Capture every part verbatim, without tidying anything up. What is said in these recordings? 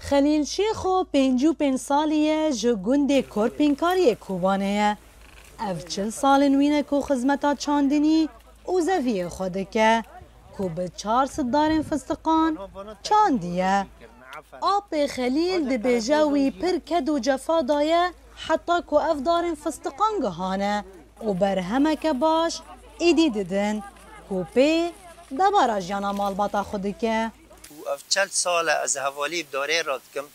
Xelîl Şêxo pêncî û pênc salî ye, ji gundê Korpînkar yê Kobanê ye. Ev çil sal in wî ne ku xizmeta çandinî û zeviyê xwe dike, ku bi çar sed darên fistiqan çandiye. Apê Xelîl dibêje wî pir ked û cefa daye heta ku ev darên fistiqan gihane û berhemeke baş êdî didin ku pê debara jiyana malbata xwe dike. Û ev çel sal e ez hevalî bi darê re dikim.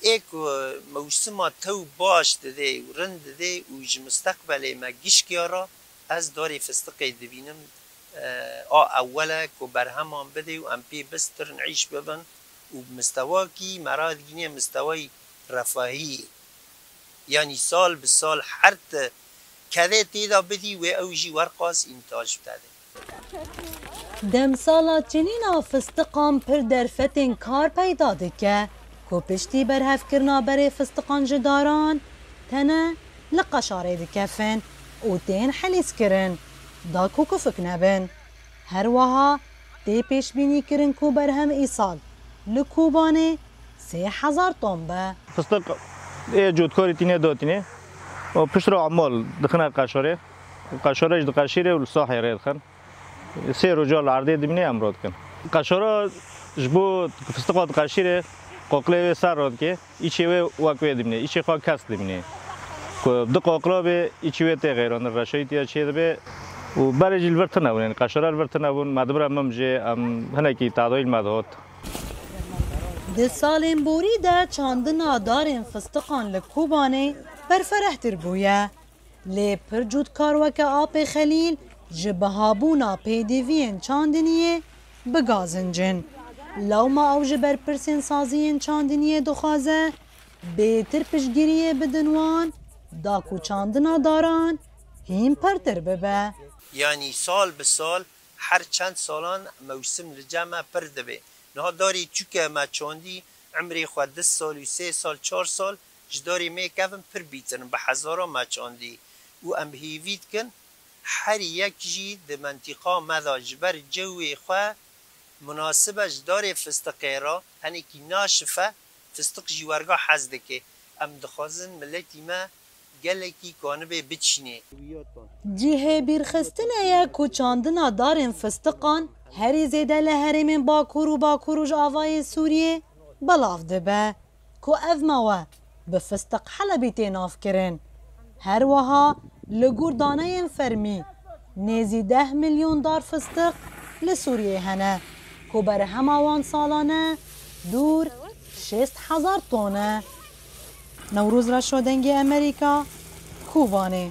Ê ku mewsima tew baş didê û rind didê û ji misteqbelê me gişkiya re ez darê fistiqê dibînim, e, a ewel e ku berheman bidê û em pê bistirin, îş bibin û bi mistewakî me radikîne mistewayî refahiyê. Yanî sal bi sal her ti kedê tê de bidî wê ew jî werqas întaj bide. Demsala çinîna fistiqan pir derfetên kar peyda dike ku piştî berhevkirina berê fistiqan ji daran tene li qeşarê dikefin û tên helîzkirin da ku kufik nebin. Her wiha tê pêşbînîkirin ku berhem îsal li Kobanê sê hezar ton be. Fistiq ê cotkarî tîne datîne û piştre emal dixine qeşarê. Qeşare jî diqeşîre û li sahê rê dixin. Sê roja li erdê dimîne em radikin. Qeşara ji bo fistiqa diqeşîre qoqlê wê ser radike, îçê wê wek wê dimîne, îçê xwe kes dimîne. Ku di qoqla bê, îçê wê tê xeyranir, reşayîtiya çê dibe û berê jî li vir tune bûn, yanî qeşara li vir tune bûn, me dibire mim jê, em hinekî tadayî li me dihat. Di salên borî de çandina darên fistiqan li Kobanê berferehtir bûye. Lê pir cûtkar weke apê Xelîl ji bihabûna pêdiviyên çandiniyê bigazincin. Lewma ew ji berpirsên saziyên çandiniyê dixwaze bêtir piştgiriyê bidin wan, da ku çandina daran hîn pirtir bibe. Yanî sal bi sal her çend salan mewsim li cem me pir dibe. Niha darê çûke me çandî, emrê xwe du sal û sê sal, çar sal, ji darê me kevin pir bîtir in, bi hezara me çandî û em hêvî dikin her yek jî di mentîqa me de ji ber cewê xwe munasib e, ji darê fistiqê re hinekî naşife, fistiq jî werga hez dike. Em dixwazin miletî me gelekî kanibê biçînê. Cihê bîrxistinê ye ku çandina darên fistiqan herî zêde li herêmên Bakur û Bakur û Rojavayê Sûriyê belav dibe, ku ev mawe bi fistiq Helebî tê navkirin. Her wiha li gor daneyên fermî nêzî deh milyon dar fistiq li Sûriyê hene, ku berhema wan salane dûr şêst hezar ton e. Newroz Reşo, Dengê Amerîka, Kobanê.